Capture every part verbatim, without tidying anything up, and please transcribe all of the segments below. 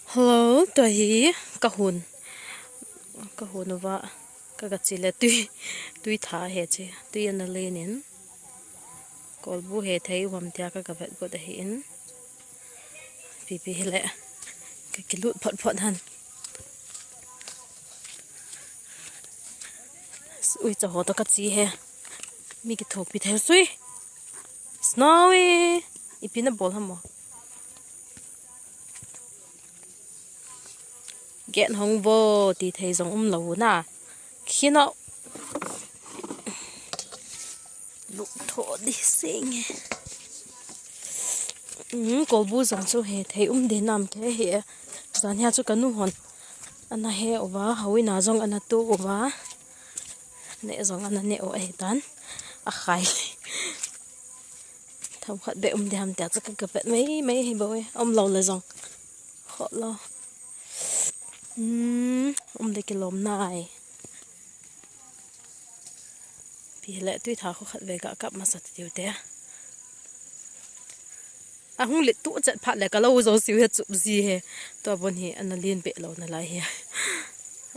Hello, tua hi ka hun. Ka hun uva ka ga chi le tui, tui tha he chi. Tui ana len in. Kolbu he thei uvam tia ka ga vet got ahi in. Pipi hi le ka kilut phot phot han. Ui, cha ho to ka chi he. Mi kithopi thei sui. Snowy. Ipi na bol ham mo. Get hong vo ti thei jong um lo na. Khino. Luk tho di sing. Um, kolbu jong chu he thei um de nam ke he. Jan hia chu ka nu hon ana he uva, houin a jong ana tu uva. Ne jong ana ne u ahi tan. A khai. Themkhat beh um de ham tia chu ka, ka vet mai mai hi bou e. Um lo le jong. Hot lo. Hmm, um de kilom nai. Pi le tui tha khu khat ve ga kap masa tiu te. A hung lit tu chet phat le ka lo jo siu he chup ji he. Tua bon hi ana lin pe lo na lai he.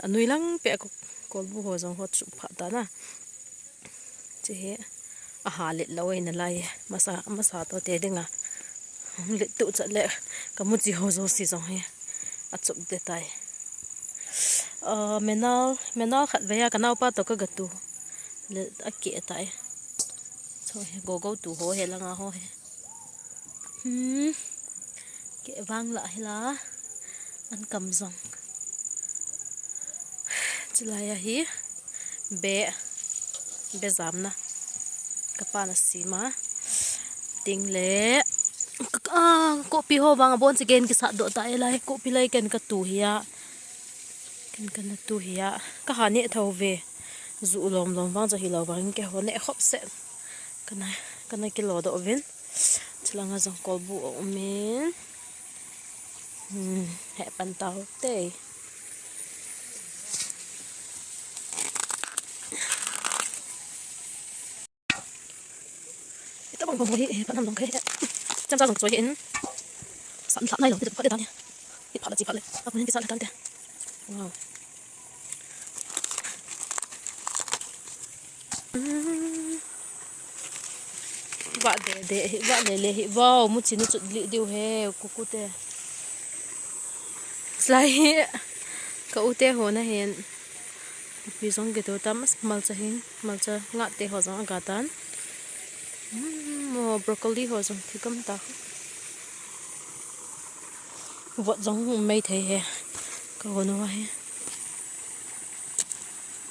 A nui lang pe ko, kolbu ho jong ho chup phat ta na. Chi he. A ha lit lo e na lai he. Masa, masa to te dinga. Hung lit tu chet le ka mu chi ho jo si jong he. A chup de tai. Ah, menal, menal khat ve a ka naupa to ka ga tu. Le a ke tai. So he go go tu ho he langa ho he. Hmm. Ke vang la hi la. An kam jong. Chulai a hi. Be. Be jam na. Ka pa na sima. Ting le. Ka, ka, kopi ho vang a bon chi gen kisat do ta e lai. Kopi lai ken ka tu hi a. Ken ka na tu hi a. Ka ha ne tho ve. Ju lom lom vang cha hi lo vang ke ho ne khop se. Ka na, ka na kilo do vin. Chulanga jong kolbu a um in. Hmm, he pan tau te. Ita bang bang hi, he pan ham long ke. Cham cha long choi in. San thla nai long, ita phat de ta ni. Hi phat la chi phat le. Aku hin ki san thla tan te. Wow. Hi va de de, hi va le le, hi va, mu chi nu chut li diu he, ku ku te. Slai hi, ka u te ho na hin. Pi jong ke to tam, malcha hin, malcha nga te ho jong aga tan. Hmm, mo broccoli ho jong thi kam ta. Vot jong um mai thei he. Ka hon uva he.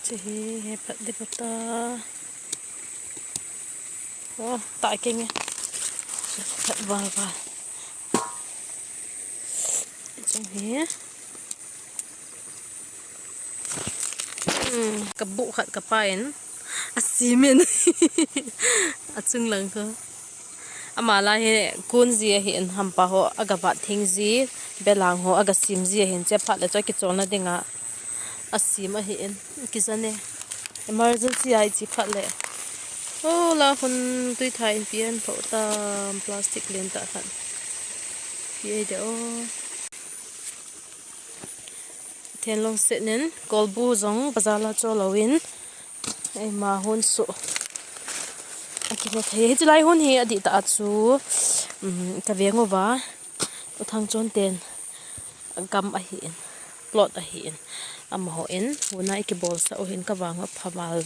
Che he, he phat de phat ta. Oh, ta keng e. Phat val val. Chung he. Hmm, ka bu khat ka pa in. A simin. A chung lang ko. Ama la hi kun ji ahi in hampa ho aga vat thing ji, belang ho aga sim ji ahin che phat le chu kichol na dinga a sim ahi in. Kijan e. Emergency a i chi phat le. O la hun tui tha in pian tho tam plastic len ta khan. Pi ai de o. Thenglong set nen, kolbu jong bazar la cho lo in, eima hun su. Akine thei, hichi lai hun hi adih ta a chu, um, ka veng uva, U Thangchon ten, gam ahi in, plot ahi in, amaho in, huna i kibol sa u hin ka vang a pha val,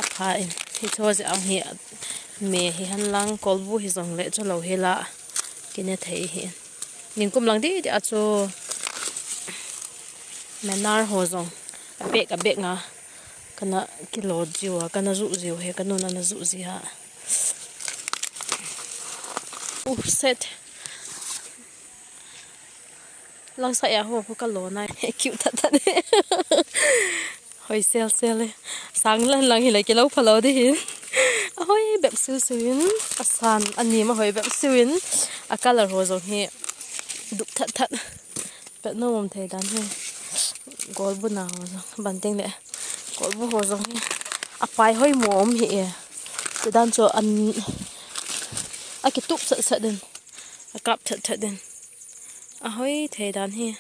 a pha in, hicho je ang hi, me hi han lang, kolbu hi jong le cho lo hi la, kine thei hi in. Ningkum lang di di a chu menar ho jong a bek a bek nga kana kilo jiu a kana ju jiu he ka nun ana ju ji ha. Uh, set. Lang sa ya ho ko ka lo na. Cute that that. Hoi sel sel e. Sang lan lang hi le kilo pha lo di hin. A hoi bep siu siu in. A san a nim a hoi bep siu in. A color ho jong hi duk that that. Pet nom um thei dan hi. Golbu na ho jong. Banting le. Golbu ho jong hi. A pai hoi mo um hi e. Ti dan chu an a kitup sat sat din. A kap that that din. A hoi thei dan hi.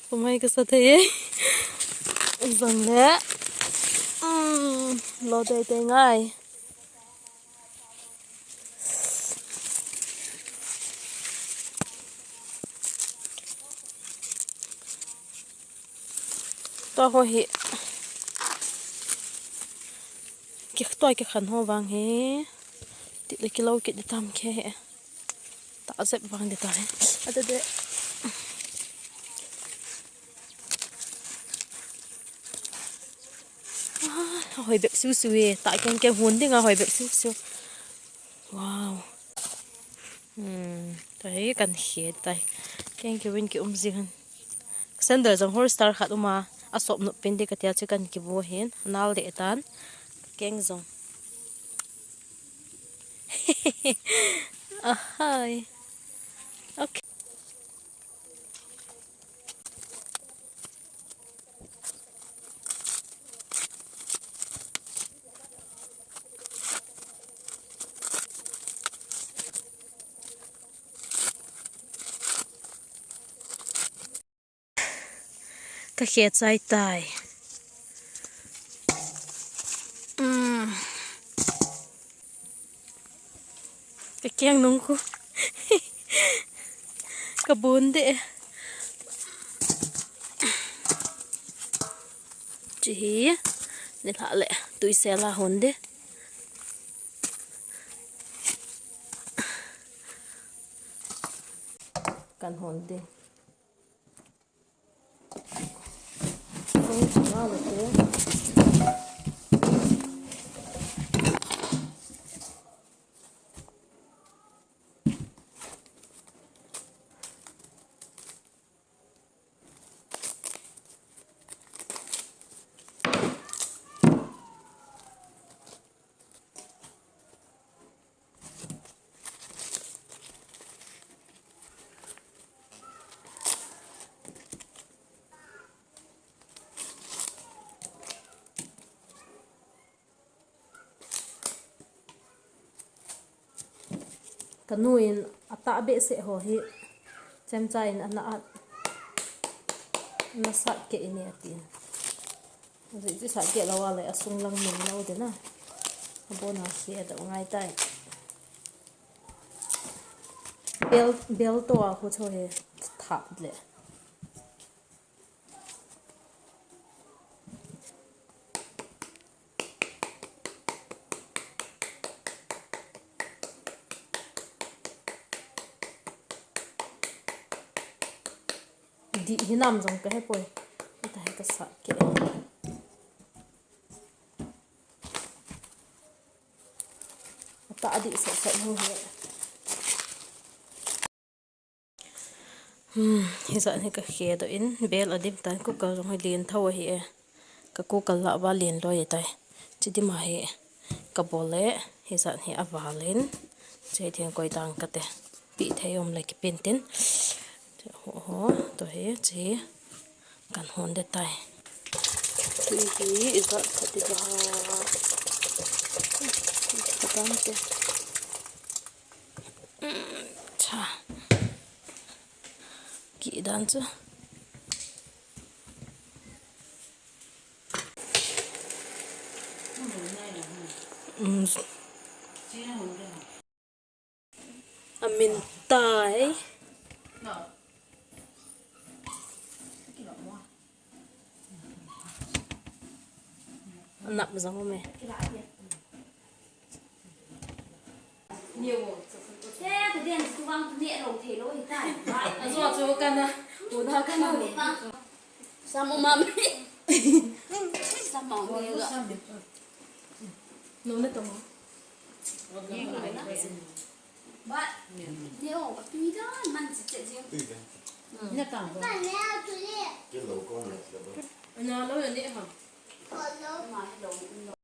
Kumai ka sa thei e. Zong le. Mm, lo dei dei ngai. Tua ho hi. Ki tua ki khan ho vang hi. Ti le ki lo ki di tam ke he. Ta zep vang di ta he. A de de. Ah, hoi bep siu siu e. Ta keng keng hun ding a hoi bep siu siu. Wow. Hmm, tai kan khe tai. Keng ke win ki um zing han. Sandal jong All Star khat um a, a sop nu pin di ka tia chi kan ki bu hin. Nal de tan. Keng jong. Ahai. Okay. Ka khe chai tai. Mm. Ka keng nung khu. Ka bun de. Chi hi. Ni hla le. Tui se la hon de. Kan hon de. Ka nu in a tah behseh ho hi chemcha in ana at, na sat keh in e atin. Ajeh chu sat keh lou a le asung lang min lou ding a. Abon a se a dau ngai tai. Bel, bel to a khu cho he thap le. Dih hinam jong ka he poi. Ata he ka sat keh. Ata adih sat sat ho he. Hmm, hijat hi ka khe doh in, bel adim tan, cooker jong hi lien tho ahi e. Ka cooker lah uva lien loi tai. Chi dim a hi ka bol le, hijat hi aval in. Chi theng koi dang kate. Pi thei um le kipen tin. Ho, ho, to hi, chi. Kan hon de tai. Tui hi ijat khat ti ba. Khat dan te. Cha. Ki dan chu. Um. Amin tai. Anap jong um e. Ajo chu kana, u da kana. Sam um am. Sam um am ga. No na to mo. Ba, ne o, a tui dan man chi che jing. Tui dan. Na ta ba. Kilo ko na ba. Na lo ne ha. Ma lo, lo.